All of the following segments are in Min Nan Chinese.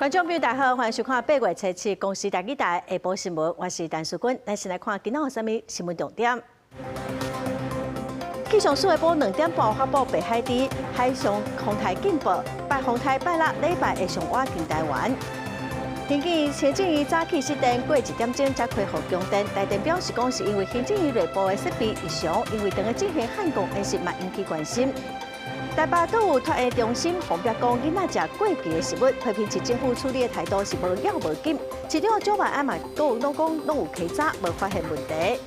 觀眾朋友大家好，歡迎收看八月初七公視台語台下晡新聞，我是陳淑君。咱先來看今仔有啥物新聞重點。氣象署下晡2點半發布白海豬海上風颱警報，白風颱拜六禮拜會上倚近台灣。刑警前進於早起失電過1點鐘才恢復供電，台電表示講是因為行政院內部的設備異常，因為當咧進行焊工，因此嘛引起關心。台北購物托嬰中心黃伯講囡仔食過期的食物，批評市政府處理的態度是無要無緊。市長蔣萬安嘛閣攏講攏有稽查，無發現問題。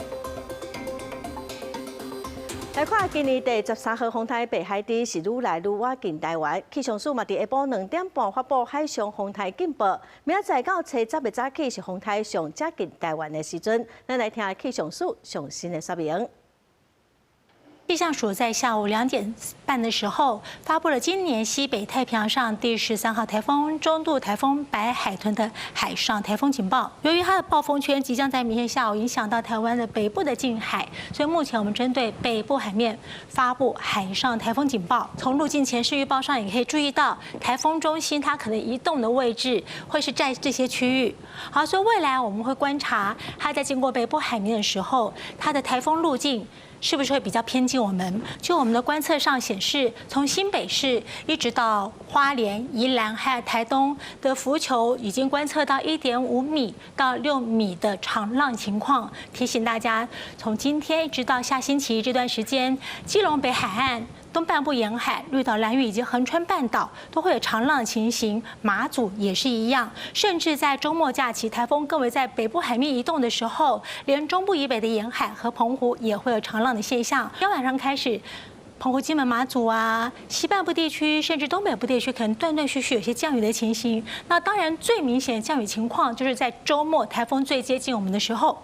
來看今年第13號風颱白海豬是愈來愈倚近台灣，氣象署嘛佇下晡2點半發布海上風颱警報，明仔載到初十的早起是風颱上接近台灣的時陣。咱來聽氣象署上新的說明。氣象署在下午2點半的時候，發布了今年西北太平洋上第13號颱風中度颱風白海豚的海上颱風警報。由於它的暴風圈即將在明天下午影響到台灣的北部的近海，所以目前我們針對北部海面發布海上颱風警報。從路徑潛勢預報上也可以注意到，颱風中心它可能移動的位置會是在這些區域。好，所以未來我們會觀察它在經過北部海面的時候，它的颱風路徑是不是會比較偏近我們？就我們的觀測上顯示，從新北市一直到花蓮、宜蘭還有台東的浮球，已經觀測到1.5米到6米的長浪情況。提醒大家，從今天一直到下星期一這段時間，基隆北海岸、東半部沿海、綠島、蘭嶼以及恆春半島都會有長浪情形，馬祖也是一樣。甚至在週末假期，颱風更為在北部海面移動的時候，連中部以北的沿海和澎湖也會有長浪的現象。今晚上開始，澎湖、金門、馬祖啊，西半部地區甚至東北部地區，可能斷斷續續有些降雨的情形。那當然，最明顯的降雨情況就是在週末颱風最接近我們的時候。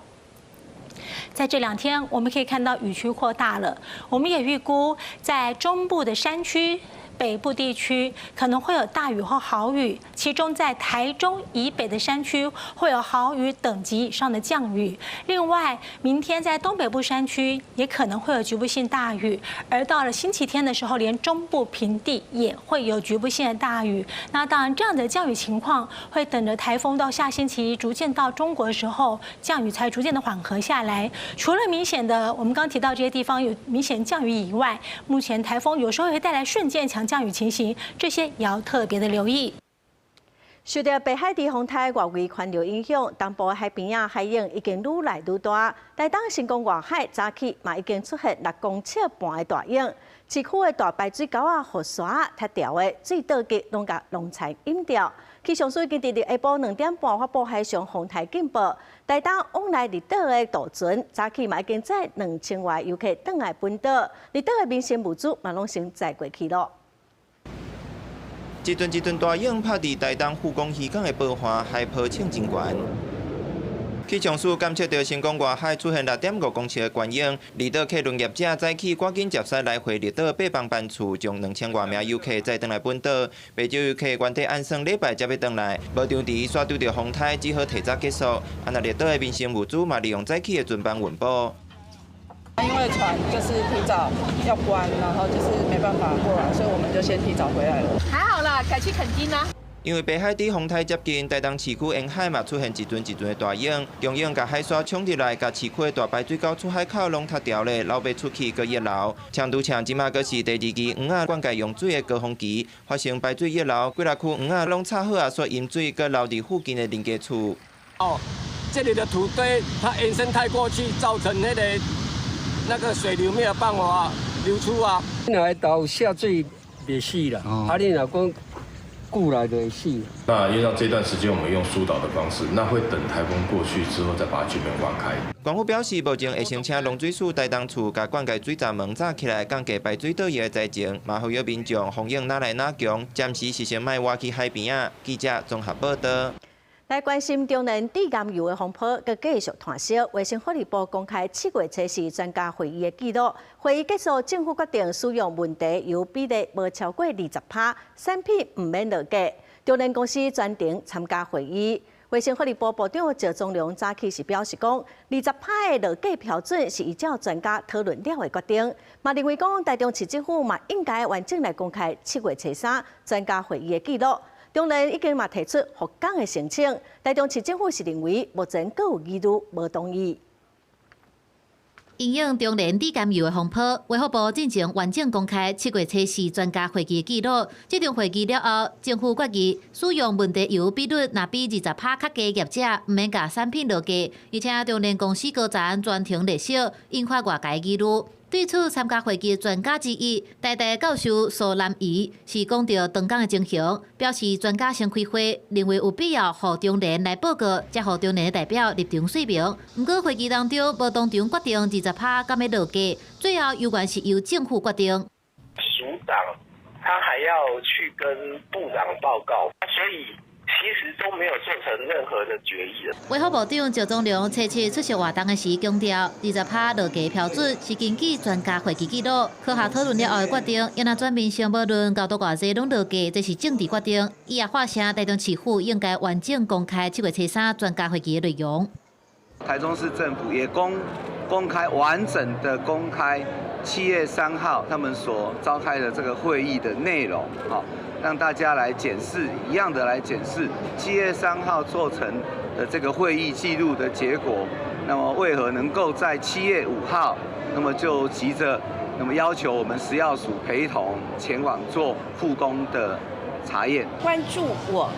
在這兩天，我們可以看到雨區擴大了。我們也預估在中部的山區、北部地區可能會有大雨或豪雨，其中在台中以北的山區會有豪雨等級以上的降雨。另外，明天在東北部山區也可能會有局部性大雨，而到了星期天的時候，連中部平地也會有局部性的大雨。那當然，這樣的降雨情況會等着颱風到下星期一逐漸到中國的時候，降雨才逐漸的緩和下來。除了明顯的我們剛提到這些地方有明顯降雨以外，目前颱風有時候會帶來瞬間強降雨情形，這些也要特別的留意。受到白海豬風颱外圍環流影響，東部海邊仔海湧已經愈來愈大。台東成功外海早起嘛已經出現6公尺半的大湧，市區的大排水溝仔予沙塞牢的水倒激攏共農田淹掉。氣象署已經佇下晡2點半發布海上風颱警報，台東往來離島的渡船早起嘛已經載2000外遊客轉來本島，離島的民生物資嘛攏先載過去囉。一陣一陣大湧拍佇台東富岡漁港的保岸海波衝真懸。氣象署監測到成功外海出現6.5公尺的懸湧，離島客輪業者早起趕緊接駛來回離島8班班次，將2000外名遊客載轉來本島。袂少遊客原底按算禮拜才欲轉來，無場佇煞拄著風颱，只好提早結束。啊，若離島的民生物資嘛，利用早起的船班運補。因為船就是提早要關，然後就是沒辦法過來，所以我們就先提早回來了。還好啦，改去墾丁啦。因為白海豬風颱接近，台東市區沿海嘛出現一陣一陣的大湧，強湧共海沙沖入來，共市區的大排水溝出海口攏塞牢咧，流袂出去，閣溢流。像拄像這馬閣是第二期塱仔灌溉用水的高峰期，發生排水溢流，幾若區塱仔攏插好啊，煞淹水，閣流佇附近的人家厝。哦，這裡的土堆它延伸太過去，造成那個水流沒有辦法流出啊。若下下水袂死啦，啊你若講久來就會死。那因為這段時間我們用疏導的方式，那會等颱風過去之後再把它全面挖開。縣府表示，目前會先請農水署台東處共灌溉水閘門閘起來，降低排水倒溢的災情，嘛呼籲民眾風湧若來若強，暫時是先莫倚去海邊仔。記者綜合報道。來關心中研致癌油的風波，閣繼續湠燒。衛生福利部公開7月初四專家會議的記錄。會議結束，政府決定使用問題油比例無超過20%，產品毋免落架。中研公司全程參加會議。衛生福利部部長趙宗龍早起是表示講，20%的落架標準是依照專家討論了的決定。嘛認為講，台中市政府嘛應該完整來公開7月初三專家會議的記錄。中聯已經嘛提出復工的申請，台中市政府是認為目前閣有疑慮，無同意。因應中聯致甘油的風波，衛福部進前完整公開7月初四專家會議記錄。這場會議了後，政府決議使用問題油比率若比20%較低業者，毋免共產品落架。而且中聯公司高層全程列席，引發外界疑慮。對此，參加會議專家之一，台大教授蘇南儀是講著斷工的情形，表示專家先開會，認為有必要予中聯來報告，才予中聯的代表入場說明。毋過會議當中無當場決定20%敢欲落架，最後猶原是由政府決定。署長他還要去跟部長報告，所以其實都沒有做成任何的決議。衛福部長趙宗龍初七出席活動的時強調，20%落架標準是根據專家會議記錄、科學討論了後的決定，欲按怎轉變成無論厚度偌濟攏落架，這是政治決定。伊也發聲，台中市府應該完整公開7月初三專家會議的內容。台中市政府也公開完整的公開7月3號他們所召開的這個會議的內容，好，讓大家來檢視，一樣的來檢視7月3號做成的這個會議記錄的結果。那麼為何能夠在7月5號，那麼就急着那麼要求我們食藥署陪同前往做復工的查驗？關注我，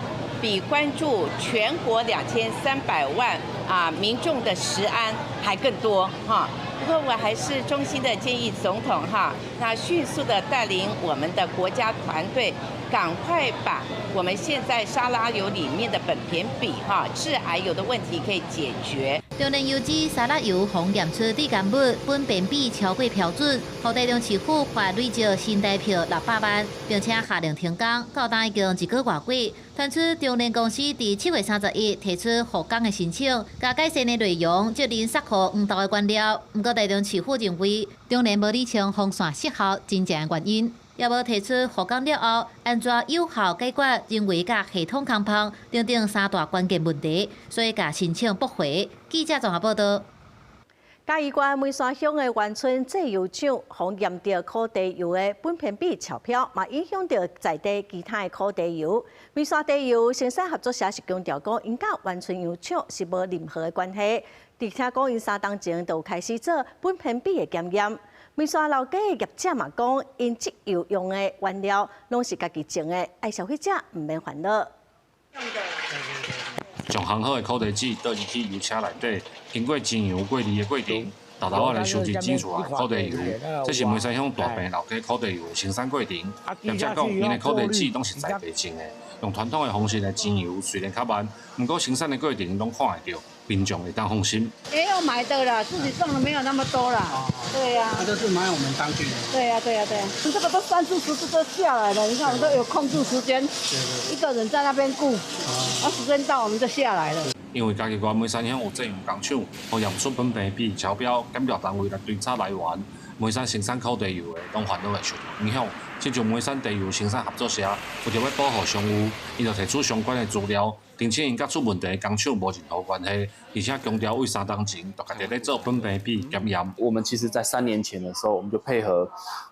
比關注全國2300萬啊民眾的食安還更多哈。不過我還是衷心的建議總統哈，那迅速的帶領我們的國家團隊，趕快把我們現在沙拉油裡面的苯骈芘哈致癌油的問題可以解決。中聯油脂沙拉油予驗出致癌物苯骈芘超過標準，予台中市府罰累積新台票600萬，並且下令停工，到今已經一個月過。傳出中聯公司佇7月31提出復工的申請，共改善的內容，責任煞予黃道的官僚。毋過台中市府認為，中聯無理清風線失效真正的原因，也無提出復工了後按怎有效解決人為佮系統空縫等等三大關鍵問題，所以共申請駁回。記者綜合報道。嘉義縣梅山鄉的員村製油廠，予驗著苦茶油的苯骈芘超標，嘛影響著在地其他的苦茶油。梅山茶油生產合作社是強調講，𪜶佮員村油廠是無任何的關係。而且講，𪜶3冬前就開始做苯骈芘的檢驗。梅山老街的業者嘛講，𪜶製油用的原料攏是家己種的，愛消費者毋免煩惱。將烘好的苦茶籽倒入去油車內底，經過精油過濾的過程，沓沓仔來收集擠出來苦茶油。這是梅山鄉大坪老街苦茶油的生產過程。業者講，𪜶的苦茶籽攏是在地種的，用傳統的方式來精油，雖然較慢，毋過生產的過程攏看會著，民眾會當放心。也有買的啦，自己種的沒有那麼多啦。對呀。那都是買我們當地的。對呀，對呀，對呀。這個都三四十次都下來了，你看我們都有控制時間，一個人在那邊顧，啊，時間到我們就下來了。因為嘉義縣梅山鄉有製油工廠，予驗出苯骈芘超標，檢調單位來追查來源。梅山生產苦茶油的，攏煩惱會受著影響。親像梅山茶油生產合作社，為著欲保護商譽，𪜶就提出相關的資料，澄清𪜶佮出問題的工廠無任何關係，而且強調對3冬前就家己咧做苯骈芘檢驗。我們其實在3年前的時候，我們就配合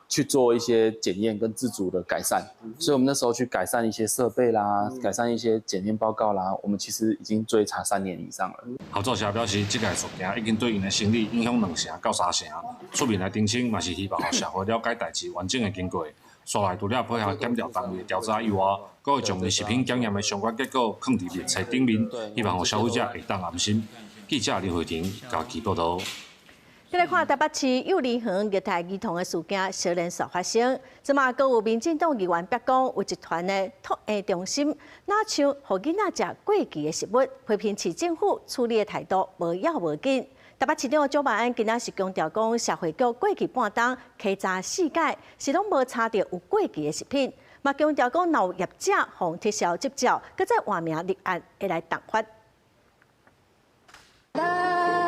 去做一些檢驗跟自主的改善，所以我們那時候去改善一些設備啦，改善一些檢驗報告啦，我們其實已經追查3年以上了。合作社表示，這個事件已經對𪜶的生意影響2成到3成，出面來澄清嘛是希望予社會了解代誌完整的經過。煞來除了配合檢調單位的調查以外，閣會將食品檢驗的相關結果囥佇面冊頂面，希望予消費者會當安心。記者林慧婷嘉義報導。再來看台北市幼兒園虐待兒童的事件，接連續發生。這馬閣有民進黨議員逼宮，有一團的托嬰中心，若像予囡仔食過期的食物，批評市政府處理的態度無要無緊。台北市長蔣萬安今仔是強調講，社會局過去半冬稽查四擺，是攏無查著有過期的食品，嘛強調講，若有業者予撤銷執照，閣再換名立案，會來重罰。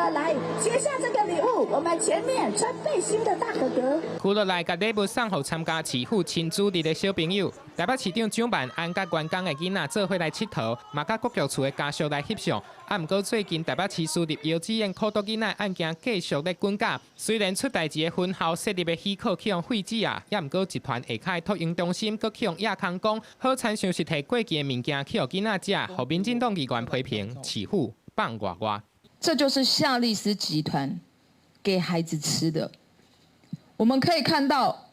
哥來接下這個禮物。我們前面穿背心的大哥哥。區落來共禮物送予參加市府親子日的小朋友。台北市長蔣萬安佮員工的囡仔做伙來𨑨迌，嘛佮國劇厝的家屬來翕相。啊，毋過最近台北市私立幼稚園苦毒囡仔案件繼續咧滾價。雖然出代誌的分校設立的許可去予廢止啊，也毋過集團下跤的托嬰中心閣去予亞康講，好親像是提過期的物件去予囡仔食，予民進黨議員批評市府放外外。這就是夏利斯集團給孩子吃的。我們可以看到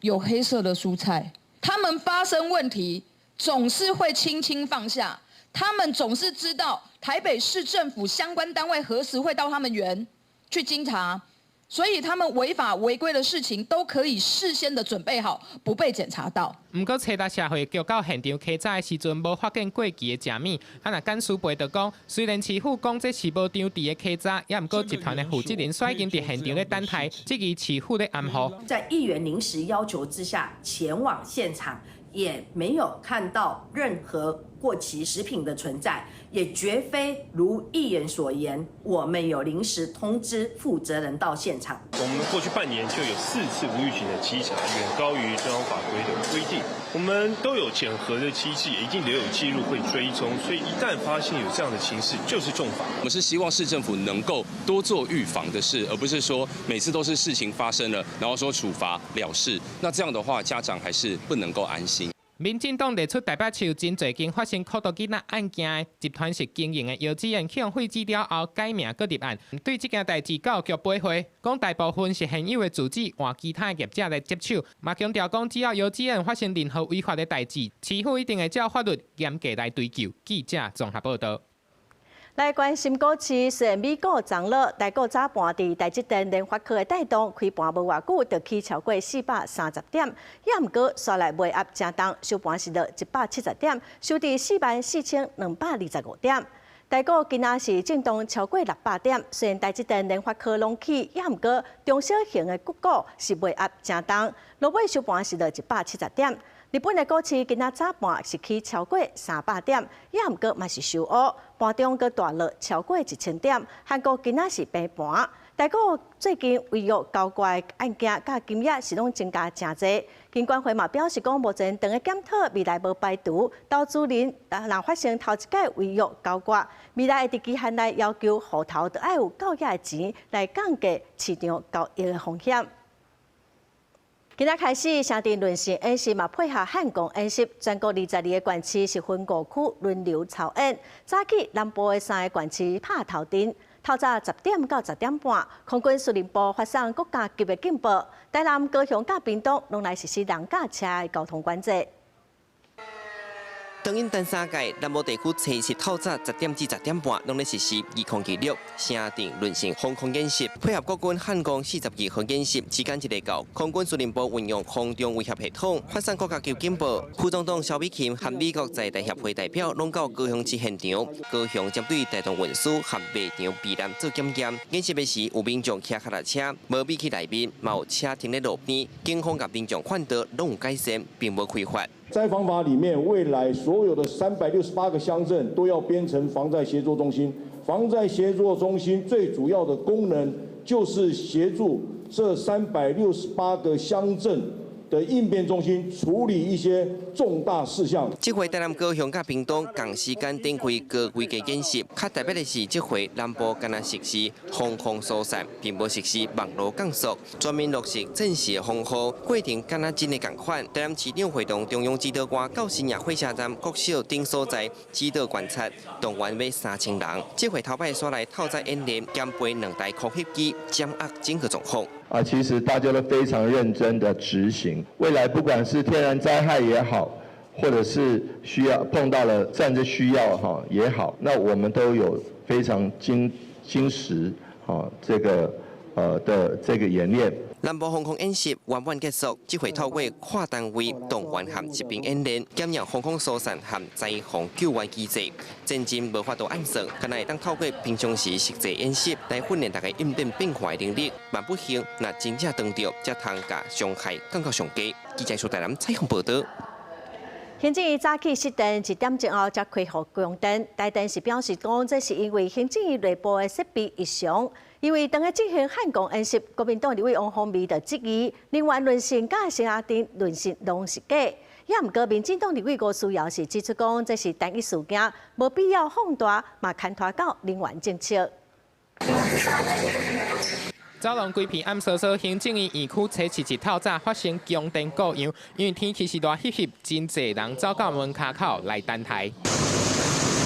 有黑色的蔬菜。他們發生問題總是會輕輕放下，他們總是知道台北市政府相關單位何時會到他們園去稽查，所以他們違法違規的事情都可以事先的準備好，不被檢查到。毋過，初六社會局到現場稽查的時陣，無發現過期的食物。啊，若干事背就講，雖然市府講這是無張佇的稽查，也毋過集團的負責人率經佇現場咧等待，質疑市府咧掩護。在議員臨時要求之下，前往現場，也沒有看到任何過期食品的存在，也絕非如議員所言，我們有臨時通知負責人到現場。我們過去半年就有4次無預警的稽查，遠高於中央法規的規定。我們都有檢核的機制，也一定留有記錄會追蹤，所以一旦發現有這樣的情勢，就是重罰。我們是希望市政府能夠多做預防的事，而不是說每次都是事情發生了，然後說處罰了事。那這樣的話，家長還是不能夠安心。民進黨提出台北市真濟間發生苦毒囡仔案件的集團式經營的幼稚園，去予廢止了後改名閣入案。對這件代誌教育局回覆，講大部分是現有的住址換其他的業者來接手，嘛強調講只要幼稚園發生任何違法的代誌，市府一定會照法律嚴格來追究。記者綜合報道。來關心股市，雖然美股昨落，台股早盤佇台積電聯發科的帶動，開盤無偌久就起超過430點，也毋過煞來賣壓誠重，收盤是落170點，收佇44,225點。台股今仔是震盪超過600點，雖然台積電、聯發科攏起，也毋過中小型的股是賣壓誠重，落尾收盤是落170點。日本的股市今仔早盤是起超過300點，也毋過嘛是收烏，盤中閣大落超過1000點。韓國今仔是平盤，台股最近違約交割案件佮金額是攏增加誠濟。金管會嘛表示講，目前正佇檢討未來無排除投資人若發生頭一擺違約交割，未來會佇期限內要求戶頭著愛有夠額的錢來降低市場交易的風險。今仔開始，城鎮輪線演習嘛配合漢光演習，全國22個縣市是分五區輪流操演。早起南部的三個縣市拍頭陣，透早10點到10點半，空軍司令部發送國家級的警報，台南、高雄佮屏東攏來實施人佮車的交通管制。當因單三屆南部地區初七透早10點至10點半，攏咧實施2026城鎮輪線防空演習，配合國軍漢光42號演習，時間一下到，空軍司令部運用空中威脅系統發送國家級警報。副總統蕭美琴和美國在台協會代表攏到高雄市現場，高雄針對大眾運輸和賣場避難做檢驗。演習的時有民眾騎腳踏車，無避去內面，嘛有車停佇路邊，警方佮民眾勸導攏有改善，並無開罰。災防法裡面，未來所有的368個鄉鎮都要編成防災協作中心。防災協作中心最主要的功能就是協助這368個鄉鎮的應變中心處理一些重大事項。這回台南、高雄佮屏東仝時間展開高規格演習，較特別的是，這回南部敢若實施防空疏散，並無實施網路降速，全面落實戰時防護過程，敢若真的仝款。台南市長會同中央指導官到新野火車站、國小等所在指導觀察，動員欲3000人。這回頭擺煞來透早演練，兼備兩台空翕機，掌握整個狀況。啊，其實大家都非常認真的執行。未來不管是天然災害也好，或者是需要碰到了戰爭需要哈也好，那我們都有非常精精實哈這個的這個演練。南部防空演習圓滿結束，這回透過跨單位動員和實兵演練，檢驗防空疏散和災防救援機制，戰爭無法度按算，敢若會當透過平常時實際演習來訓練大家應變變化的能力。萬不幸，若真正當著，才通共傷害降到上低。記者蘇台南採訪報道。行政院早起失电1点钟后才恢复供电，台电是表示讲，这是因为行政院内部的设备异常。因为当咧进行汉光演习，国民党立委王鸿薇就质疑，能源论述佮声电论述拢是假。也毋过，民进党立委吴思瑶是指出讲，这是单一事件，无必要放大，嘛牵拖到能源政策。走廊规片暗飕飕，行政院院区初四日透早发生供电故障，因为天气是热翕翕，真济人走到门跤口来等待。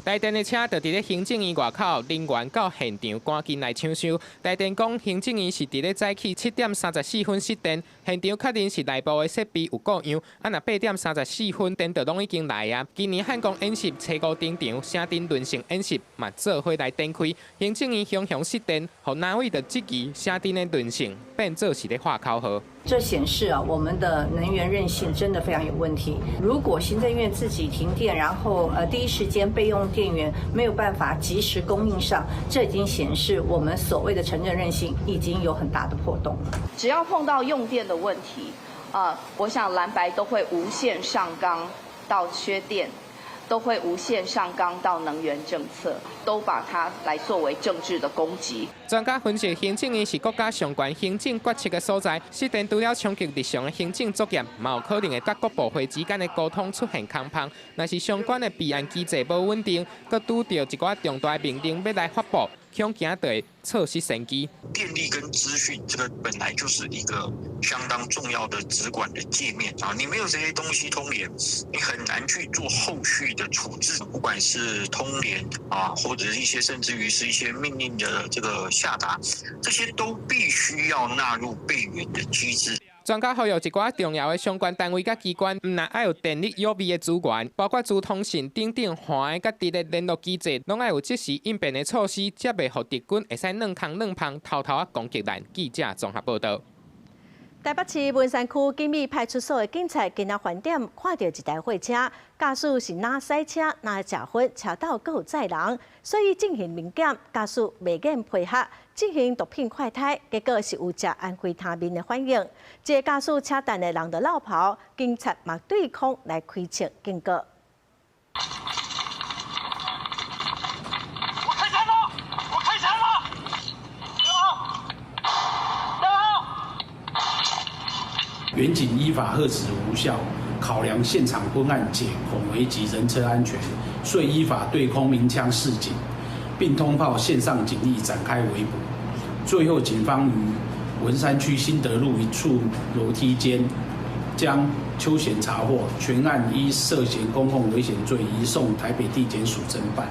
台电的车就伫咧行政院外口，人员到现场赶紧来抢修。台电讲，行政院是伫咧早起7点34分失电，现场确认是内部的设备有故障。啊，若8点34分电就拢已经来啊。今年汉光演习初五登场，城镇轮性演习嘛做伙来展开。行政院雄雄失电，予蓝委就质疑城镇的轮性变做是咧喊口号。这显示啊，我们的能源韧性真的非常有问题。如果行政院自己停电，然后第一时间备用电源没有办法及时供应上，这已经显示我们所谓的城镇韧性已经有很大的破洞了。只要碰到用电的问题，我想蓝白都会无限上纲到缺电，都会无限上纲到能源政策，都把它来作为政治的攻击。专家分析，行政院是国家上悬行政决策的所在，失电除了冲击日常的行政作业，嘛有可能会佮各部会之间的沟通出现空缝。若是相关的备案机制无稳定，阁拄著一寡重大命令欲来发布，恐惊就会错失先机。电力跟资讯这个本来就是一个相当重要的直管的界面啊，你没有这些东西通联，你很难去做后续的处置，不管是通联啊，或者是一些甚至于是一些命令的这个下达，这些都必须要纳入备援的机制。专家呼吁一寡重要的相关单位佮机关，毋但爱有电力有备的资源，包括资通讯等等，环佮直的联络机制，拢爱有即时应变的措施，才袂予敌军会使软空软芳偷偷仔攻击咱。记者综合报道。台北市文山区景美派出所的警察今仔饭店看著一台货车，驾驶是若驶车若食薰，车斗阁有载人，所以进行临检，驾驶袂愿配合进行毒品快筛，结果是有食安非他命的反应。这个驾驶车等的人就落跑，警察嘛对空来开枪警告。我开枪了！我开枪了！员警依法喝止无效，考量现场昏暗且恐危及人车安全，遂依法对空鸣枪示警，并通报线上警力展开围捕。最后，警方于文山区新德路一处楼梯间将邱显查获，全案依涉嫌公共危险罪移送台北地检署侦办。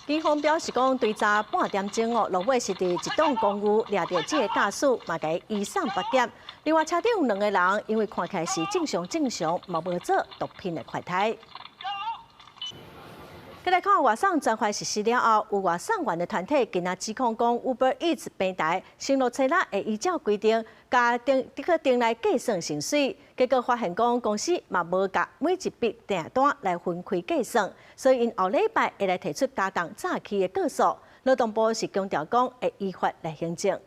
警方表示讲，对昨半点钟哦，落尾是伫一栋公寓掠著这个驾驶，嘛共伊移送北检。另外，车顶有两个人，因为看起来是正常正常，嘛无做毒品的快筛。再来看外送专法实施了后，有外送员的团体今仔指控讲，Uber Eats 平台承诺车仔会依照规定，共订这个订来计算薪水，结果发现讲公司嘛无共每一笔订单来分开计算，所以𪜶后礼拜会来提出加重诈欺的告诉。劳动部是强调讲会依法来行政。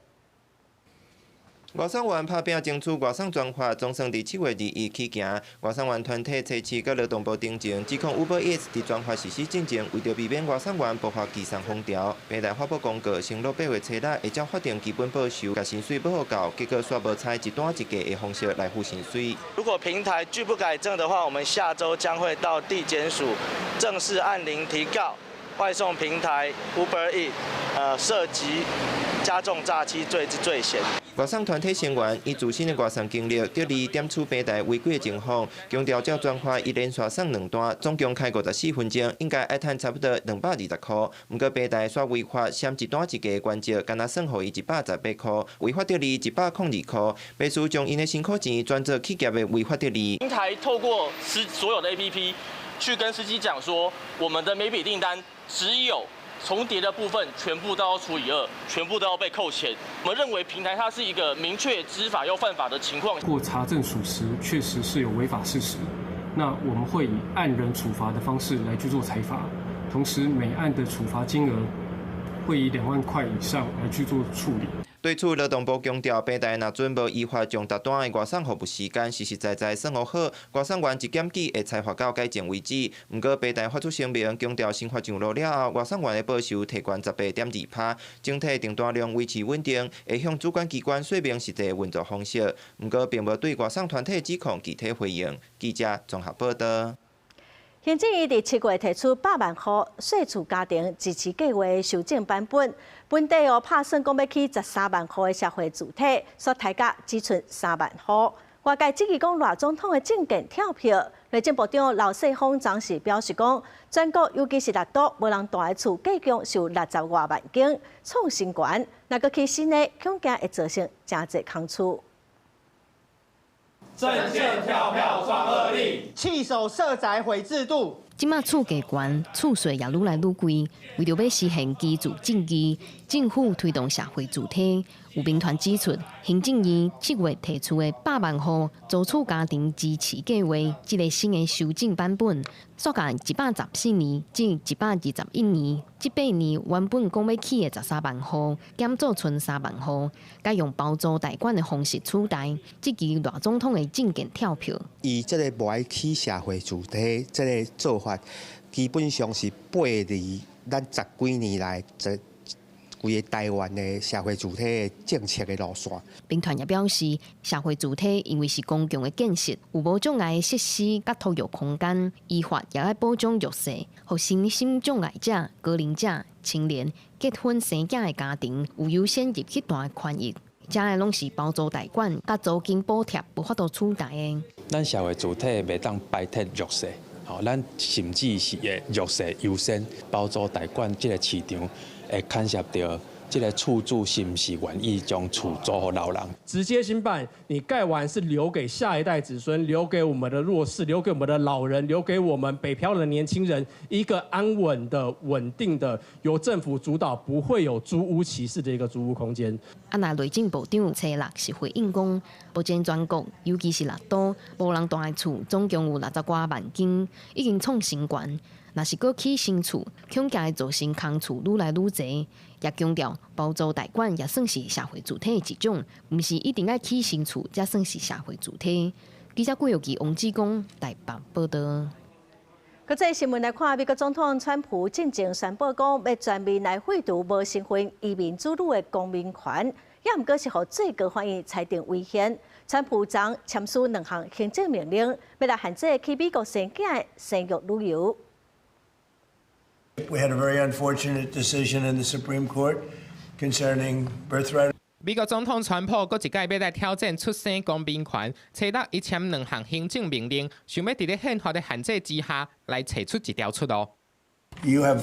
外送员拍拚争取外送专法，总算伫7月21起行。外送员团体初四佮劳动部顶前指控 Uber Eats 伫专法实施进前，为著避免外送员爆发拒送风潮，平台发布公告，承诺8月初六会照法定基本报酬，共薪水报予够，结果煞无采一单一价的方式来付薪水。如果平台拒不改正的话，我们下周将会到地检署正式按铃提告外送平台 Uber Eats，涉及加重诈欺罪之罪嫌。外送团体成员以自身的外送经历，著例点出平台违规的情况，强调照专法伊连续送两单，总共开54分钟，应该爱趁差不多220箍。毋过平台煞违法，闪一单一价的原则，干焦算予伊118箍，违法得利102箍。必须将𪜶的辛苦钱转做企业的违法得利。平台透过所有的 APP 去跟司机讲说，我们的每笔订单只有重叠的部分全部都要除以2，全部都要被扣钱。我们认为平台它是一个明确知法又犯法的情况。过查证属实，确实是有违法事实，那我们会以按人处罚的方式来去做裁罚，同时每案的处罚金额会以2万块以上来去做处理。對此，勞動部強調，平台若準無依法將達單的外送服務時間實實在在算予好，外送員一檢舉會裁罰到改正為止。毋過，平台發出聲明，強調新法上路了後，外送員的報酬提懸18.2%，整體訂單量維持穩定，會向主管機關說明實際運作方式。毋過，並無對外送團體指控具體回應。記者綜合報道。行政院佇7月提出百萬戶細厝家庭支持計畫修正版本，本底哦拍算講欲起13萬戶的社會住宅，煞抬價只賰3萬戶。外界質疑講賴總統的政見跳票，內政部長劉世鋒當時表示講，全國尤其是六都無人蹛的厝，計共是有60外萬間，創新懸，若閣起新的，恐驚會造成誠濟空厝。政見跳票創惡例，棄守社宅毀制度。這馬厝價懸，厝稅也愈來愈貴。為著欲實現居住正義，政府推動社會住宅。有民團指出，行政院7月提出的百萬戶租厝家庭支持計畫，這个新的修正版本，煞共114年至121年，這8年原本講欲起的13萬戶，減做賰3萬戶，改用包租代管的方式取代。質疑賴總統的政見跳票。伊這个無愛起社會住宅，這个做法基本上是背離咱十幾年來這規个台灣的社會住宅的政策的路線。民團也表示，社會住宅因為是公共的建設，有無障礙設施佮托育空間，依法也愛保障弱勢，予身心障礙者、高齡者、青年、結婚生囝的家庭有優先入去蹛的權益。這个攏是包租代管佮租金補貼無法度取代的。咱社會住宅袂當排斥弱勢，吼，咱甚至是會弱勢優先包租代管這个市場會牽涉著這个厝主是毋是願意將厝租予老人？直接興辦，你蓋完是留給下一代子孫，留給我們的弱勢，留給我們的老人，留給我們北漂的年輕人一個安穩的、穩定的，由政府主導，不會有租屋歧視的一個租屋空間。啊，若內政部長崔樂是回應講，目前全國尤其是六都無人蹛的厝，總共有60外萬間，已經創新懸。若是閣起新厝，恐驚會造成空厝愈來愈濟。也強調包租代管也算是社會住宅的一種，毋是一定愛起新厝才算是社會住宅。記者郭玉琪、王志剛台北報導。國際新聞來看，美國總統川普進前宣布講，欲全面來廢除無身份移民子女的公民權，也毋過是予最高法院裁定違憲。川普昨簽署兩項行政命令，欲來限制去美國生囝的生育旅遊。 We had a very unfortunate decision in the Supreme Court concerning birthright. 美國總統川普閣一擺欲來挑戰出生公民權，初六伊簽兩項行政命令，想欲佇咧憲法的限制之下來揣出一條出路。 You have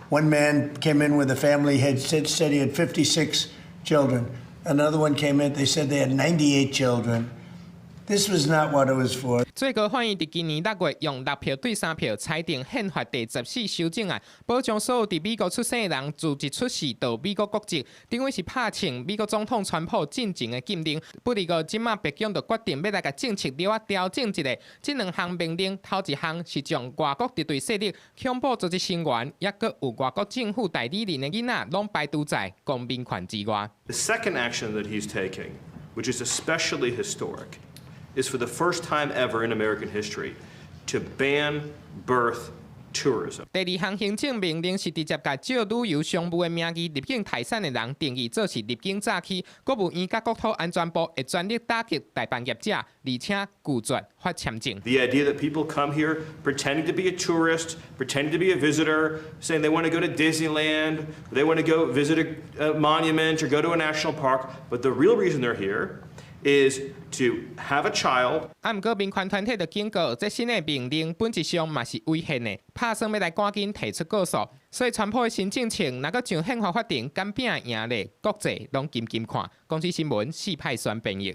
one man came in with a family, had said he had 56 children. Another one came in, they said they had 98 children. This was not what it was for. 最高法院佇今年6月用6票對3票裁定憲法第14修正案，保障所有佇美國出生的人自一出世就美國國籍，等於是拍穿美國總統川普進前的禁令。不過，這馬白宮就決定欲來共政策略仔調整一下。這兩項命令，頭一項是將外國敵對勢力、恐怖組織成員，抑閣有外國政府代理人的囡仔，攏排除在公民權之外。 The second action that he's taking, which is especially historic, is for the first time ever in American history to ban birth tourism. 第二項行政命令是直接共借旅遊商務的名義入境台產的人定義做是入境詐欺。國務院佮國土安全部會全力打擊代辦業者，而且拒絕發簽證。 The idea that people come here pretending to be a tourist, pretending to be a visitor, saying they want to go to Disneyland, they want to go visit a monument or go to a national park, but the real reason they're here is to have a child. 啊，毋過民權團體就警告，這新的命令本質上嘛是違憲的，拍算欲來趕緊提出告訴。所以，川普的新政策若閣上憲法法庭，敢拚贏咧，國際攏緊緊看。公視新聞四派選編譯。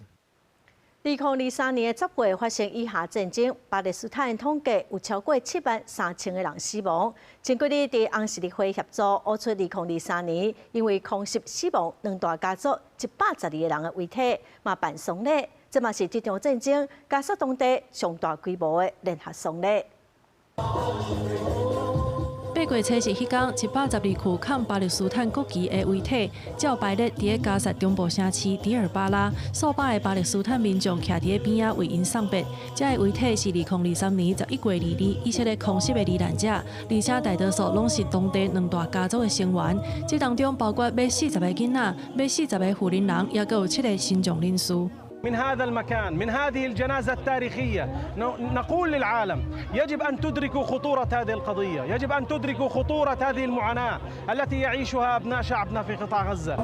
2023年10月發生以哈戰爭，巴勒斯坦統計有超過7萬3千個人死亡。前幾日佇紅十字會協助挖出2023年因為空襲死亡兩大家族112個人的遺體，嘛辦喪禮。這嘛是這場戰爭加沙當地上大規模的聯合喪禮。被8月初十彼工，112具扛巴勒斯坦国旗的遗体，照排列佇咧加薩中部城市迪爾巴拉，數百个巴勒斯坦民眾徛佇咧邊仔為𪜶送別。這个遺體是2023年11月22以色列空襲的罹難者，而且大多數攏是當地兩大家族的成員。這當中包括欲40个囡仔、欲40个婦人人，抑閣有7个身障人士。 من هذا المكان من هذه الجنازة التاريخية نقول للعالم يجب أن تدركوا خطورة هذه القضية، يجب أن تدركوا خطورة هذه المعاناة التي يعيشها أبناء شعبنا في قطاع غزة。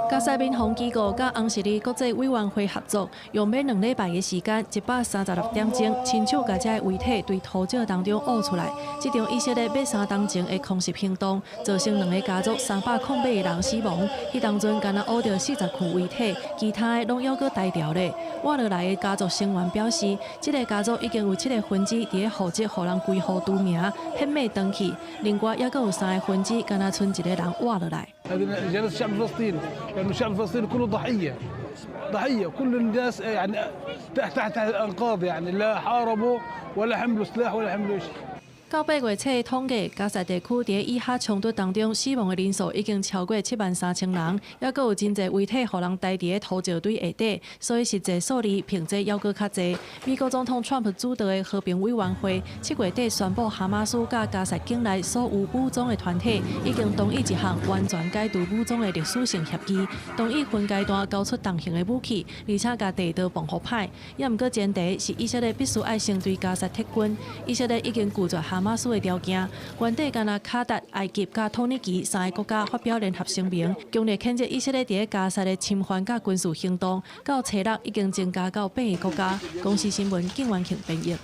加薩民防機構佮紅十字國際委員會合作，用欲2禮拜的時間，136點鐘，親手共這个遺體對土石當中挖出來。這場以色列欲3冬前的空襲行動，造成兩個家族308個人死亡。彼當陣干焦挖著40具遺體，其他的攏猶閣呆牢咧。挖落來的家族成員表示，這个家族已經有七個分支佇咧負責予人歸戶除名，還欲轉去。另外，猶閣有三个分支，干焦賰一个人活落來。 هذه جنازة الشعب الفلسطيني لأنه الشعب الفلسطيني كله ضحية ضحية، كل الناس يعني تحت الأنقاض، يعني لا حاربوا ولا حملوا سلاح ولا حملوا شيء. 到8月初的統計，加薩地區佇以哈衝突當中死亡的人數已經超過7萬3千人，猶閣有真濟遺體予人呆佇咧土石堆下底，所以實際數字評這猶閣較濟。美國總統川普主導的和平委員會7月底宣布，哈馬斯佮加薩境內所有武裝的團體已經同意一項完全解除武裝的歷史性協議，同意分階段交出重型的武器，而且共地道防護歹。猶毋過前提是以色列必須愛先對加薩撤軍，以色列已經拒絕哈馬斯的條件，原底干焦卡達、埃及佮土耳其三个國家發表聯合聲明，強烈譴責以色列佇咧加薩的侵犯佮軍事行動。到初六已經增加到八个國家。公視新聞景元慶編譯。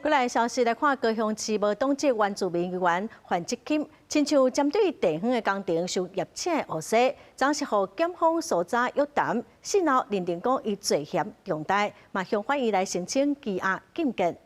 過來消息來看，高雄市無黨籍原住民議員范哲欽，親像針對地方的工程受業者的烏紗，昨是予檢方搜查約談，事後認定講伊罪嫌重大，嘛向法院來申請羈押禁見。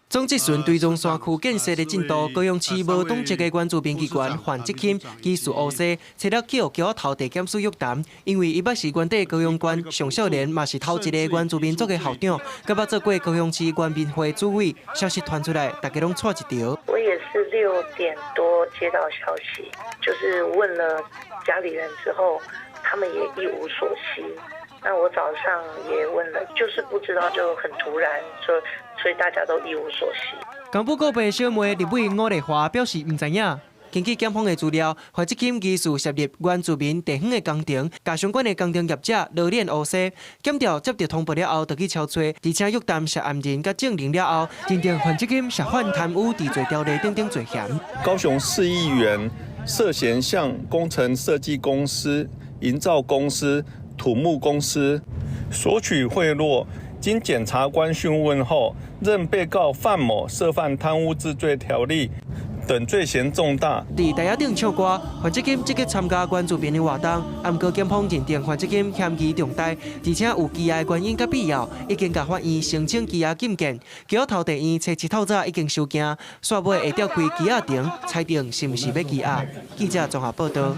總質詢追蹤山區建設的進度，高雄市無黨籍的原住民議員范哲欽疑似烏紗，初六去予橋仔頭地檢署約談，因為伊捌是原底高雄縣上少年，嘛是頭一個原住民族的校長，閣捌做過高雄市原民會主委。消息傳出來，大家攏掣一條。我也是6點多接到消息，就是問了家裡人之後，他們也一無所悉。那我早上也問了，就是不知道，就很突然，所以大家都一無所悉。港府告白小妹立委伍麗華表示毋知影。根據檢方的資料，范哲欽疑似涉入原住民地方的工程，共相關的工程業者羅鏈烏紗，檢調接到通報了後，就去抄揣，而且約談涉案人佮證人了後，認定范哲欽涉犯貪污治罪條例等等罪嫌。高雄市議員涉嫌向工程設計公司、營造公司、土木公司索取賄賂，經檢察官訊問後，認被告范某涉犯貪污治罪條例等罪嫌重大。佇台仔頂唱歌，范哲欽積極參加原住民的活動，毋過檢方認定范哲欽嫌疑重大，而且有羈押的原因佮必要，已經共法院申請羈押禁見。橋仔頭地院初七透早已經收件，煞尾會召開羈押庭，裁定是毋是欲羈押。記者綜合報道。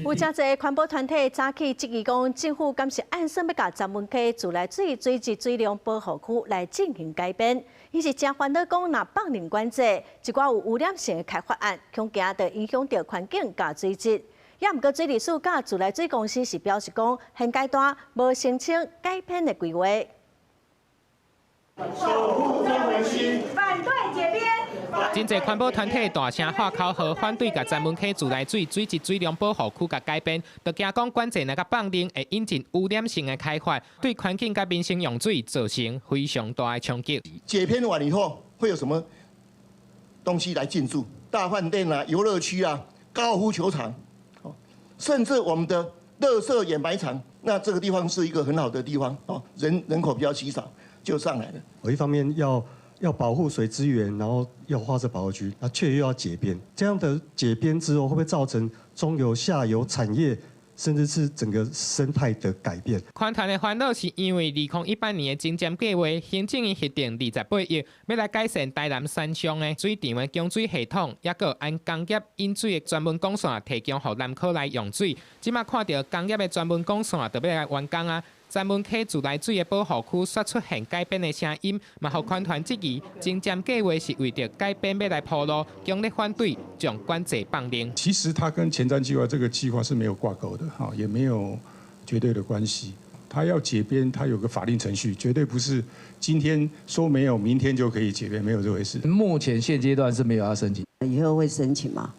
有誠濟環保團體早起質疑講，政府敢是暗算欲共鏨文溪自來水水質水量保護區來進行改編。伊是誠煩惱講，若放任管制，一寡有污染性的開發案，恐驚會影響著環境佮水質。也毋過水利署佮自來水公司是表示講，現階段無申請改編的規劃。守護鏨文溪，反對解編。真濟環保團體大聲喊口號，反對共鏨文溪自來水水質水量保護區共改編，就驚講管制若共放任，會引進污染性的開發，對環境佮民生用水造成非常大的衝擊。解編完以後，會有什麼東西來進駐？大飯店啊、遊樂區啊、高爾夫球場，甚至我們的垃圾掩埋場。那這個地方是一個很好的地方，哦，人口比較稀少，就上來了。我一方面要保護水資源，然後要劃設保護區，那卻又要解編，這樣的解編之後，會不會造成中游、下游產業，甚至是整個生態的改變？環團的煩惱是因為2018年的前瞻計劃，行政院核定28億，欲來改善台南山上的水池的供水系統，抑閣按工業飲水的專門管線提供予南科來用水。這馬看著工業的專門管線就欲來完工啊，专门溪自来水的保护区煞出现改编的声音，嘛予环团质疑征占计划是为著改编欲来铺路，强烈反对将管制放任。其实它跟前瞻计划这个计划是没有挂钩的，哈，也没有绝对的关系。他要解编，他有个法定程序，绝对不是今天说没有，明天就可以解编，没有这回事。目前现阶段是没有要申请，以后会申请吗？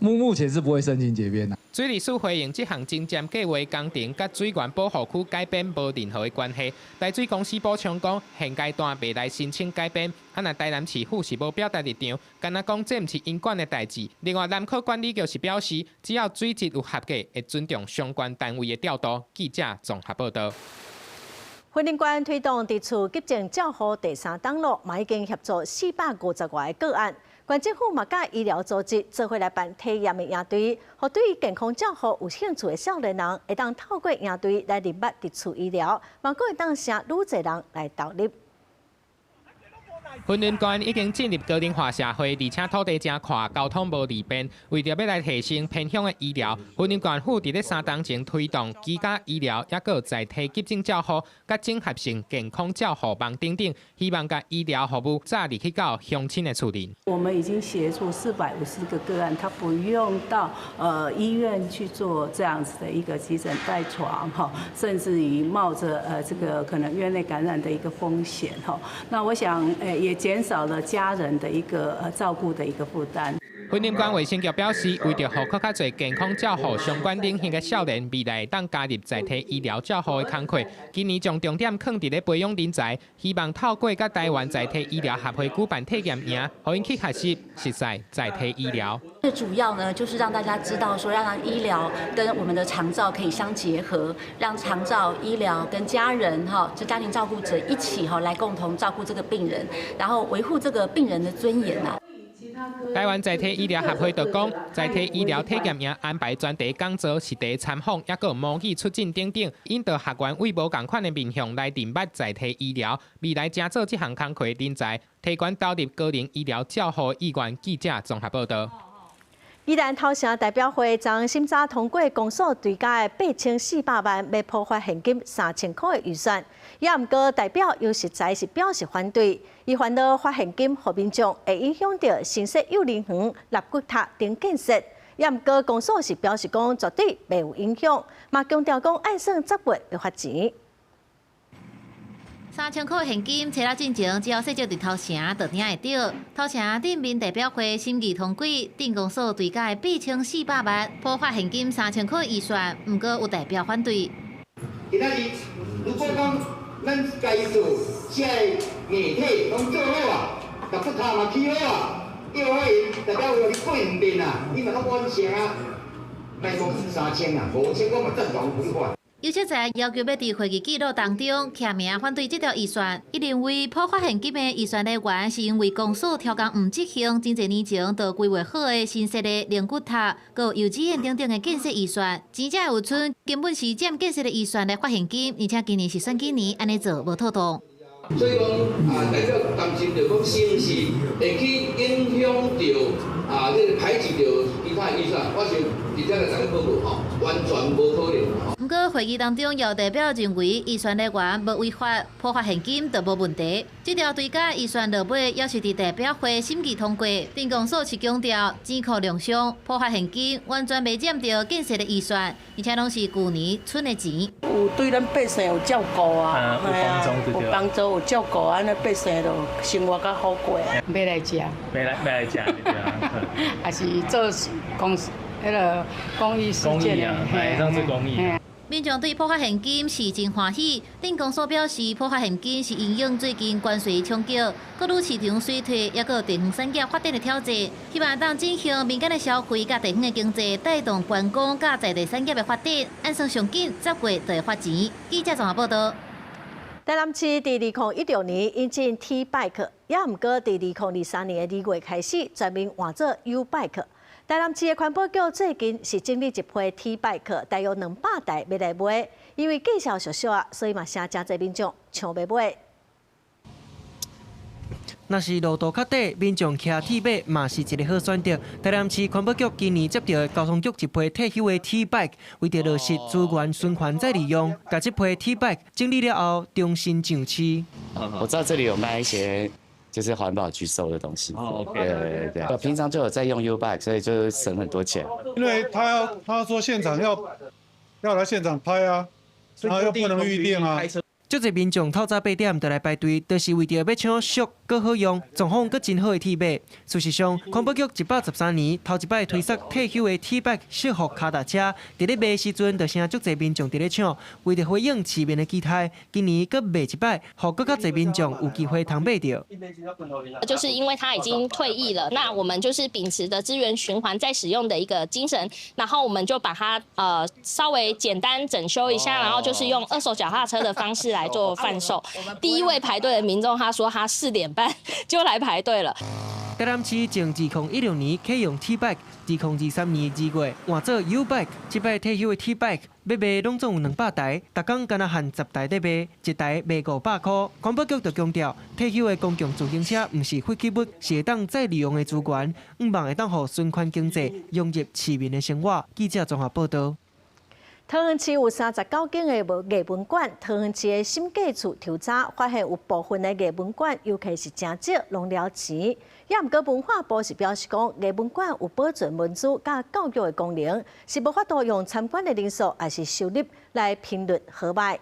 目前是不会申请解编的。水利署回应，这项征占计划工程佮水源保护区改编无任何的关系。台水公司补充讲，现阶段袂来申请改编。啊，若台南市府是无表达立场，敢若讲这毋是𪜶管的代志。另外，南科管理局是表示，只要水质有合格，会尊重相关单位的调度。记者综合报道。云林县推动伫厝急症照护第三通路，嘛已经协助450外个个案。县政府嘛佮医疗组织做伙来办体验的营队，予对健康照护有兴趣的少年人，会当透过营队来认捌伫厝医疗，嘛阁会当吸愈济人来投入。云林县已经进入高龄化社会，而且土地正阔，交通无利便。为著欲来提升偏乡的医疗，云林县府伫咧3冬前推动居家医疗，抑阁有在地急症照护、佮整合性健康照护网等等，希望共医疗服务早日去到乡亲的厝里。我们已经协助450个个案，他不用到医院去做这样子的一个急诊带床哈，甚至于冒着这个可能院内感染的一个风险哈。那我想也减少了家人的一个照顾的一个负担。云林县卫生局表示，为著予阁较济健康照护相关领域的少年未来会当加入在地医疗照护的工课，今年将重点放伫咧培养人才，希望透过佮台湾在地医疗协会举办体验营，予𪜶去学习熟似在地医疗。最主要呢，就是让大家知道说，让医疗跟我们的长照可以相结合，让长照医疗跟家人哈，这家庭照顾者一起哈来共同照顾这个病人，然后维护这个病人的尊严呐。台湾在地医疗协会就讲，在地医疗体验营安排专题讲座，实地参访，抑阁有模拟出诊等等，引导学员对无仝款的面向来认捌在地医疗，未来成做这项工课人才，提悬投入高龄医疗照护意愿。记者综合报道。宜兰头城代表会昨审查通过公所追加的8400万，欲普发现金3000箍的预算，也毋过代表有实在是表示反对，伊烦恼发现金予民众会影响著新设幼儿园、纳骨塔等建设，也毋过公所是表示讲绝对袂有影响，嘛强调讲按算10月会发钱。3000箍现金，揣了进前，只要细少伫头城就听会著。头城镇民代表会审议通过，镇公所追加8400万，普发现金3000箍预算，毋过有代表反对。今仔日如果讲咱家己做，这个硬体拢做好啊，纳骨塔嘛起好啊，幼儿园代表会过两遍啊，你嘛拢完成啊，莫讲三千啊，5000我嘛赞同去发。有些在要求欲伫会议记录当中签名反对这条预算，伊认为普发现金的预算来源是因为公所超工毋执行，真济年前就规划好的新设的灵骨塔、阁有幼稚园等等的建设预算，钱才有賰根本是占建设的预算来发现金，而且今年是选举年，按呢做无妥当。所以讲啊，代表担心著讲是毋是会去影响著啊，这个排挤著其他预算，我想直接来共你报告吼，完全无可能。毋过会议当中有代表认为预算来源无违法，普发现金就无问题。这条追加预算落尾也是伫代表会审议通过。镇公所是强调钱库量上，普发现金完全袂占著建设的预算，而且拢是旧年賰的钱。有对咱百姓有照顾啊，有帮助，有帮助有照顾，按呢百姓就生活较好过。欲来食，欲来欲来食，还是做公司彼个公益事件的，嘿，当做公益。民众对普发现金是真欢喜，镇公所表示，普发现金是因应最近关税冲击、各类市场衰退，抑阁有地方产业发展的挑战，希望当振兴民间的消费，佮地方的经济，带动观光佮在地产业的发展。按算上紧10月就会发钱。记者综合报道。台南市伫2016年引进 T Bike，也毋过伫2023年2月开始全面换做 U Bike。台南市的环保局最近是整理一批 T Bike，大约200台欲来卖，因为价数俗俗啊，所以嘛，成真济民众抢欲买。若是路途較短，民眾騎鐵馬嘛是一个好選擇。台南市環保局今年接著交通局一批退休的 T bike，為著落實資源循環再利用，共這批 T bike 整理了後重新上市。我知道這裡有賣一些就是環保局收的東西。哦，對對對，平常就有在用 YouBike，所以就省很多錢。因為他說現場要來現場拍啊，他又不能預定啊。足濟民眾透早8點就來排隊，就是為著欲搶俗、閣好用、狀況閣真好的鐵馬。事實上，環保局113年頭一擺推捒退休的鐵馬惜福跤踏車，佇咧賣時陣就成足濟民眾佇咧搶。為著回應市民的期待，今年閣賣一擺，予閣較濟民眾有機會通買著。就是因為他已經退役了，那我們就是秉持著資源循環再使用的一個精神，然後我們就把它稍微簡單整修一下，然後就是用二手腳踏車的方式來做販售。第一位排隊的民眾，他說他4點半就來排隊了。台南市從2016年啟用 T bike，2023年2月換做 YouBike。這擺退休的 T bike 欲賣攏總有200台，逐工干焦限10台咧賣，一台賣500箍。環保局就強調，退休的公共自行車毋是廢棄物，是會當再利用的資源，向望會當予循環經濟融入市民的生活。記者綜合報導。桃園市有39間的藝文館，桃園市的審計處調查發現有部分的藝文館，遊客是誠少，攏了錢。也毋過文化部是表示講，藝文館有保存文資佮教育的功能，是無法度用參觀的人數抑是收入來評論好䆀。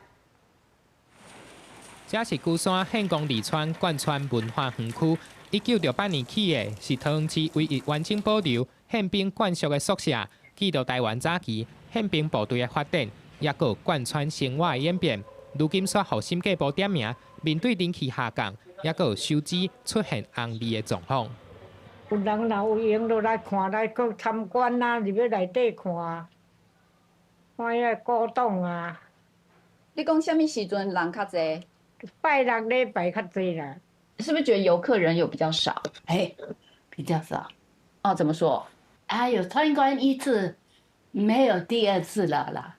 這是龜山獻功里村貫穿文化園區，1968年起的，是桃園市唯一完整保留憲兵眷屬的宿舍，記錄台灣早期憲兵部隊的發展，抑閣有貫穿生活的演變。如今煞予審計部點名，面對人氣下降，抑閣有收支出現紅利的狀況。有人若有閒就來看，來閣參觀啊，入去內底看，看彼个古董啊。你講啥物時陣人較濟？拜六禮拜較濟啦。是不是覺得遊客人有比較少？哎，比較少。哦，怎麼說？啊，有參觀一次，沒有第二次了啦。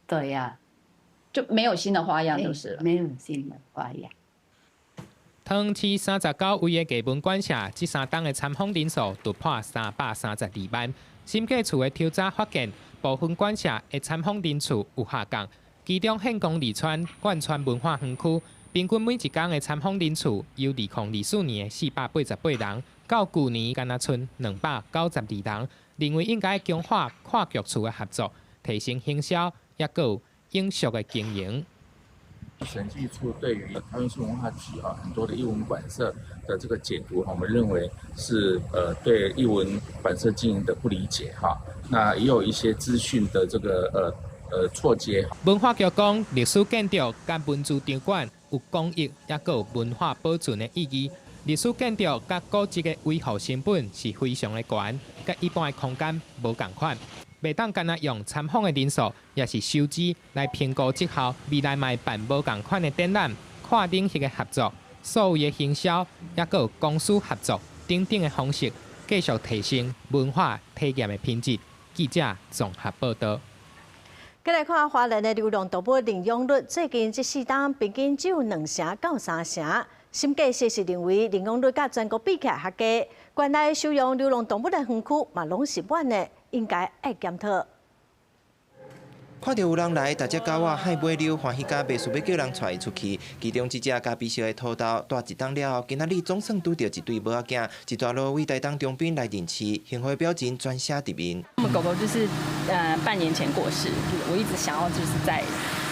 對呀，就沒有新的花樣就是了。沒有新的花樣。桃園市39位的藝文館舍，這3冬的參訪人數突破332萬。審計處的調查發現，部分館舍的參訪人次有下降，其中獻功里村貫穿文化園區，平均每一工的參訪人次由2024年的488人，到舊年干焦賰292人。認為應該強化跨局處的合作，提升行銷，抑閣有永續的經營。審計處對於桃園市文化局啊很多的藝文館舍的這個解讀，我們認為是對藝文館舍經營的不理解哈。那也有一些資訊的這個錯接。文化局講，歷史建築佮文資場館有公益，抑閣有文化保存的意義。歷史建築佮古蹟的維護成本是非常的懸，佮一般的空間無仝款。袂當干焦用參訪的人數，抑是收支來評估績效。未來嘛會辦無仝款的展覽、跨領域的合作、數位的行銷，抑閣有公私合作等等的方式，繼續提升文化體驗的品質。記者綜合報導。再來看花蓮的流浪動物領養率，最近這4冬平均只有2成到3成。審計師是認為領養率佮全國比起來較低，縣內收容流浪動物的園區嘛攏是滿的，應該愛檢討。看著有人來，逐隻狗仔亥尾溜，歡喜甲袂輸欲叫人帶伊出去。其中一隻咖啡色的土豆，蹛一冬了後，今仔日總算拄著一對母仔囝，一大路為台東長濱來認飼，幸福的表情全寫佇面。我們狗狗就是半年前過世，我一直想要就是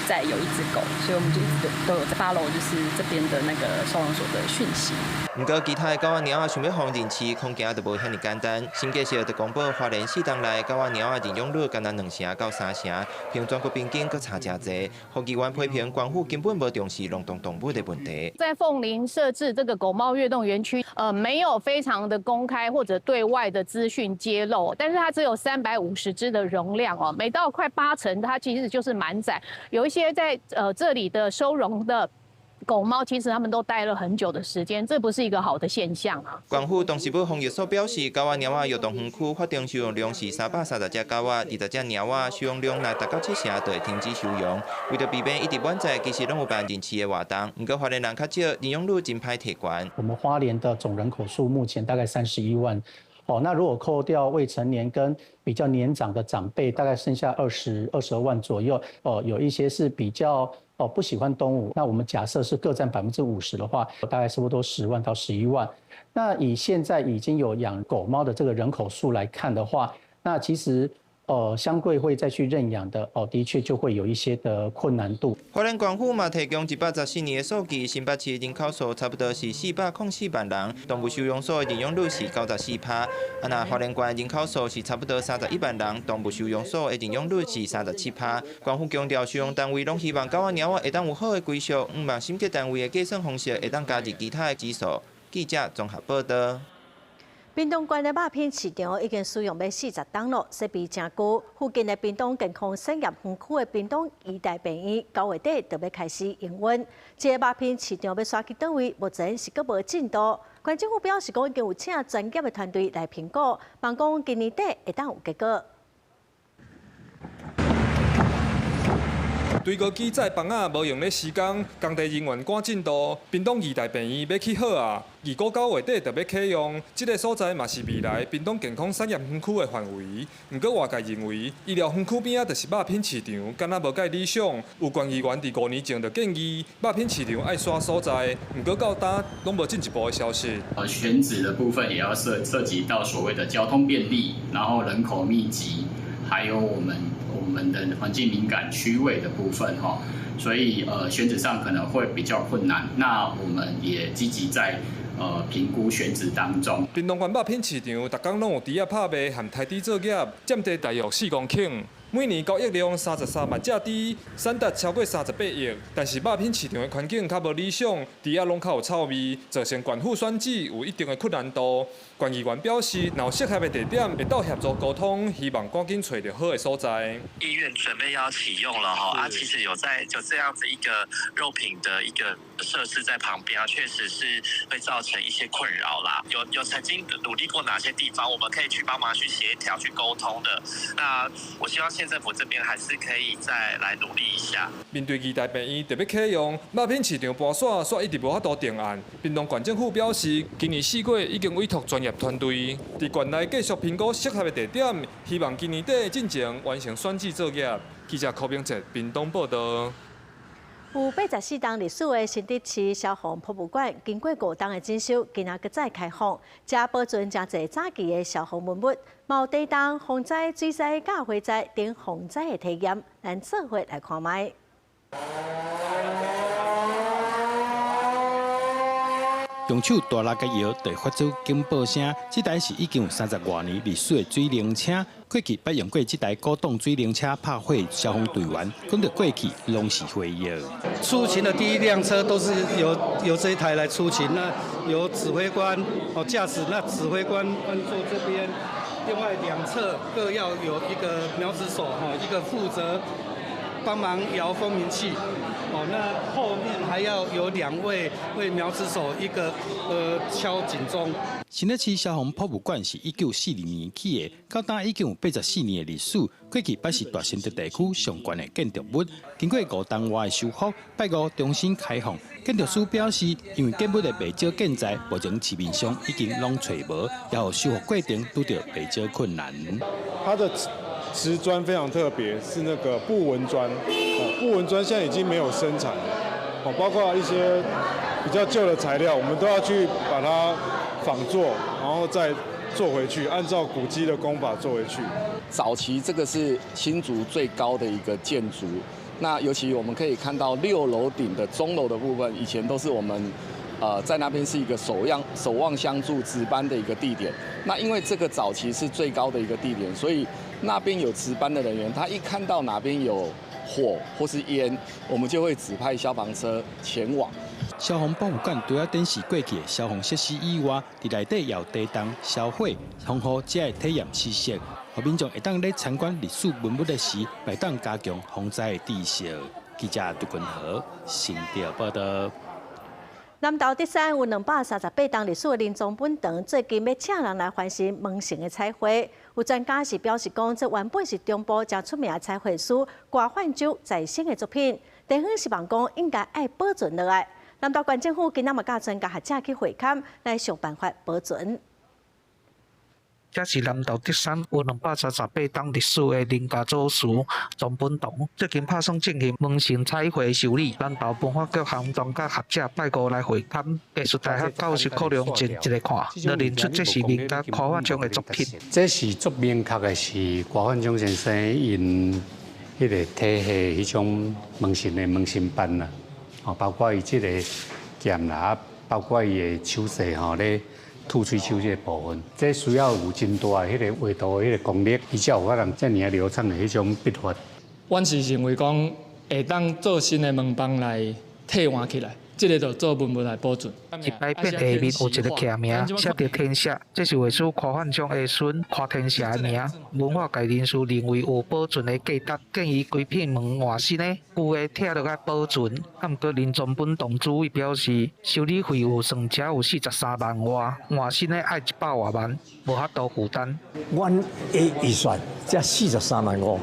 再有一隻狗，所以我們就一直都有在 follow 就是這邊的那個收容所的訊息。毋過其他的狗仔貓仔想欲予人認飼，恐驚就無遐爾簡單。審計署就公布，花蓮4冬來狗仔貓仔認養率干焦2成到3成，比全國平均閣差誠濟。予議員批評官府根本無重視流浪動物的問題。在鳳林設置這個狗貓躍動園區，沒有非常的公開或者對外的資訊揭露，但是它只有350隻的容量哦，每到快8成，它其實就是滿載。有一些在這裡的收容的狗貓其實他們都待了很久的時間，這不是一個好的現象啊。縣府動植物防疫所表示，狗仔貓仔躍動園區法定收容量是330隻狗仔，20隻貓仔收容量若達到7成，就會停止收容。為著避免一直滿載，其實攏有辦認飼的活動，毋過花蓮人較少，認養率真歹提懸。我們花蓮的總人口數目前大概31萬，哦，那如果扣掉未成年跟比較年長的長輩，大概剩下22萬左右。哦，有一些是比較不喜歡動物，那我們假設是各佔50%的話，大概差不多10萬到11萬。那以現在已經有養狗貓的這個人口數來看的話，那其實相對會再去認養的的確就會有一些的困難度。花蓮縣府嘛提供114年的數據，新北市人口數差不多是404萬人，動物收容所的認養率是94%。啊，若花蓮縣人口數是差不多31萬人，動物收容所的認養率是37%。縣府強調，收容單位攏希望狗仔貓仔會當有好的歸屬，向望審計單位的計算方式會當加入其他的指數。記者綜合報道。屏東縣的肉品市場已經使用欲40冬囉，設備誠舊。附近的屏東健康產業園區的屏東醫大病院，9月底就欲開始營運。這个肉品市場欲徙去佗位，目前是閣無進度。縣政府表示講，已經有請專業的團隊來評估，望講今年底會當有結果。對高機載房仔無閒咧施工，工地人員趕進度。屏東義大病院欲起好啊，預估9月底就欲啟用。這个所在嘛是未來屏東健康產業園區的範圍。毋過外界認為，醫療園區邊仔就是肉品市場，敢若無蓋理想。有縣議員佇5年前就建議，肉品市場愛徙所在，毋過到今攏無進一步的消息。選址的部分也要涉及到所謂的交通便利，然後人口密集，還有我們的環境敏感區位的部分哈，所以選址上可能會比較困難。那我們也積極在評估選址當中。屏東縣肉品市場，逐工攏有豬仔拍賣和刣豬作業，佔地大約4公頃。每年交易量33萬隻豬，產值超過38億。但是肉品市場的環境較無理想，豬仔攏較有臭味，造成縣府選址有一定的困難度。縣議員表示，若有適合的地點，會當協助溝通，希望趕緊揣著好的所在。醫院準備要啟用了哈，啊，其實有在就這樣子一個肉品的一個設施在旁邊啊，確實是會造成一些困擾啦。有曾經努力過哪些地方，我們可以去幫忙去協調、去溝通的。那我希望縣政府這邊還是可以再來努力一下。面對義大病院特別啟用，肉品市場搬徙，煞一直無法度定案。屏東縣政府表示，今年4月已經委託專業團隊佇縣內繼續評估適合的地點，希望今年底進前完成選址作業。記者柯明哲屏東報道。有84冬歷史的新竹市消防博物館，經過5冬的整修，今仔閣再開放，遮保存誠濟早期的消防文物，嘛有地動、風災、水災、佮火災等防災的體驗，咱做伙來看覓。用手大力个搖，就會發出警報聲。這台是已經有30外年歷史的水靈車。過去捌用過這台古董水靈車拍火消防隊員，講著過去攏是回憶。出勤的第一輛車都是由這一台來出勤，那由指揮官駕駛，那指揮官坐這邊，另外兩側各要有一個苗子手，一個負責幫忙搖蜂鳴器。那後面還要有2位苗子手，一個敲警鐘。新竹市消防博物館是1942年起的，到今已經有84年的歷史。過去捌是大新竹地區上懸的建築物，經過5冬外的修復，拜五重新開放。建築師表示，因為建物的袂少建材，目前市面上已經攏揣無，然後修復過程拄著袂少困難。它的瓷磚非常特別，是那個布紋磚。布紋磚現在已經沒有生產了，包括一些比較舊的材料，我們都要去把它仿做，然後再做回去，按照古蹟的工法做回去。早期這個是新竹最高的一個建築，那尤其我們可以看到6樓頂的鐘樓的部分，以前都是我們在那邊是一個守望相助值班的一個地點。那因為這個早期是最高的一個地點，所以那邊有值班的人員，他一看到哪邊有火或是煙，我們就會指派消防車前往。消防博物館除了展示過去的消防設施以外，佇內底也有地動、消火、防護這个體驗知識，予民眾會當咧參觀歷史文物的時，會當加強防災的知識。記者杜君和新竹報道。南投德山有238冬历史的林宗本堂，最近欲请人来翻新门神的彩绘。有专家是表示讲，这原本是中部诚出名的彩绘师郭焕洲在生的作品，地方希望讲应该爱保存落来。南投县政府今仔嘛佮专家学者去会勘，来想办法保存。这是南投德山有238冬历史的林家祖祠宗本堂，最近拍算进行门神彩绘修理。南投文化局和专家学者拜五来会勘，艺术大学教授郭良进一个看，就认出这是林家柯焕章的作品。这是足明确的是柯焕章先生𪜶彼个体系彼种门神的门神版啦，哦，包括伊这个剑啦，包括伊的手势吼咧。吐喙手这个部分，这需要有真大的彼个画图的彼个功力，伊才有可能遮尔仔流畅的彼种笔法。阮是认为讲会当做新的门枋来替换起来。这个就做文物来保存。一牌匾下面有一个徛名，写著天社，这是画师柯焕章的孙柯天社的名。文化界人士认为有保存的价值，建议规片门换新的，旧的拆落来保存。啊，毋过林宗本堂主委表示，修理费有算才有43万外，换新的爱100外万，无法度负担。阮的预算才43万5，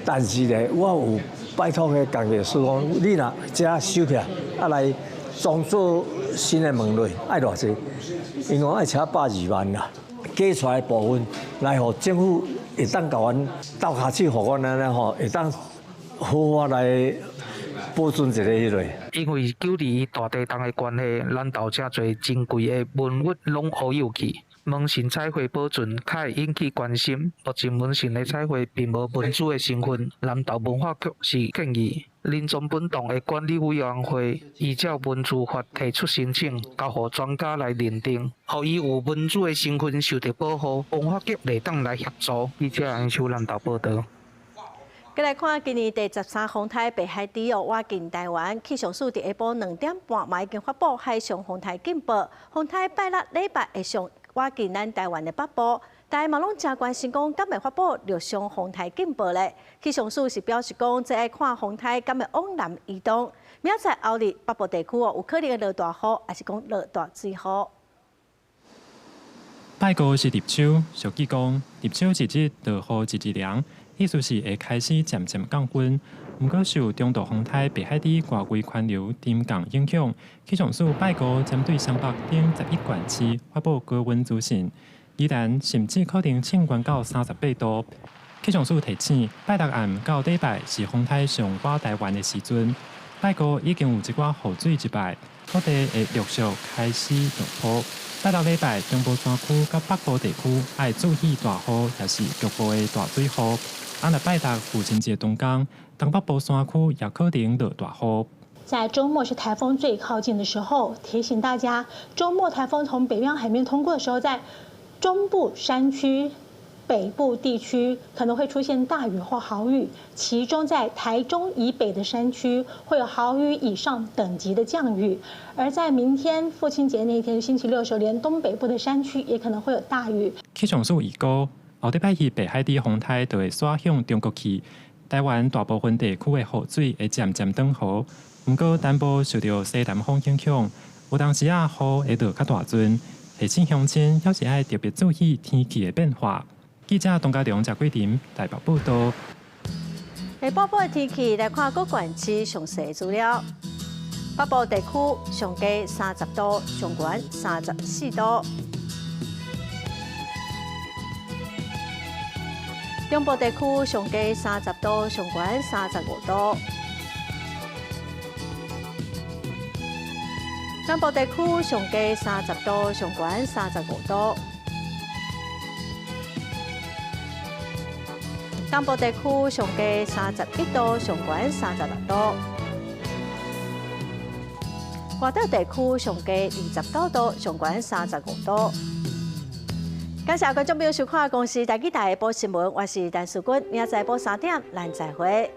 但是咧，我有拜托彼工艺师讲，你若遮收起来，啊来装做新的门落，爱偌济？𪜶讲爱车120万啦，加出来的部分来予政府会当共阮斗跤手，予阮按呢吼，会当好好来保存一下彼落。因为久离大地动的关系，南投诚济珍贵的文物拢乌有去。门神彩绘保存较会引起关心。目前门神的彩绘并无文字的成分。南投文化局是建议林宗本堂的管理委员会依照文字法提出申请，交予专家来认定，予伊有文字的成分受到保护。文化局会当来协助。记者杨秀南投报道。再来看今年第13风台白海猪哦，倚近台湾，气象署伫下晡2点半嘛已经发布海上风台警报，风台拜六礼拜会上倚近咱台湾的北部，大家嘛拢诚关心讲，敢会发布陆上风台警报咧？气象署是表示讲，这爱看风台敢会往南移动，明仔载后日北部地区哦，有可能会落大雨，抑是讲落大水雨。拜五是立秋，俗语讲立秋一日落雨一日凉，意思是会开始渐渐降温。毋过受中度风台白海猪外围环流沉降影响，气象署拜五针对双北等11县市发布高温资讯，宜兰甚至可能升悬到38度。气象署提醒，拜六暗到礼拜是风台上倚台湾的时阵，拜五已经有一寡雨水入来，土地会陆续开始落雨。拜六礼拜，中部山区佮北部地区爱注意大雨，抑是局部的大水雨。啊，若拜六父亲节当天，东北部山区也可能落大雨。在周末是台风最靠近的时候，提醒大家，周末台风从北边海面通过的时候，在中部山区、北部地区可能会出现大雨或豪雨，其中在台中以北的山区会有豪雨以上等级的降雨。而在明天父亲节那一天，星期六的时候，连东北部的山区也可能会有大雨。气象署预估，后礼拜日白海猪风台就会徙向中国去，台湾大部分地区的雨水会渐渐转好。毋过东部受到西南风影响，有当时仔雨会落较大阵，提醒乡亲犹是爱特别注意天气的变化。记者董家良、谢桂林台北报道。下晡的天气来看各县市详细的资料。北部地区上低30度，上悬34度。中部地区上低30度，上悬35度。南部地区上低30度，上悬35度。东部地区上低31度，上悬36度。外岛地区上低29度，上悬35度。感谢观众朋友收看《公视台语台》下晡新闻，我是陈淑君，明仔载晡3点，咱再会。。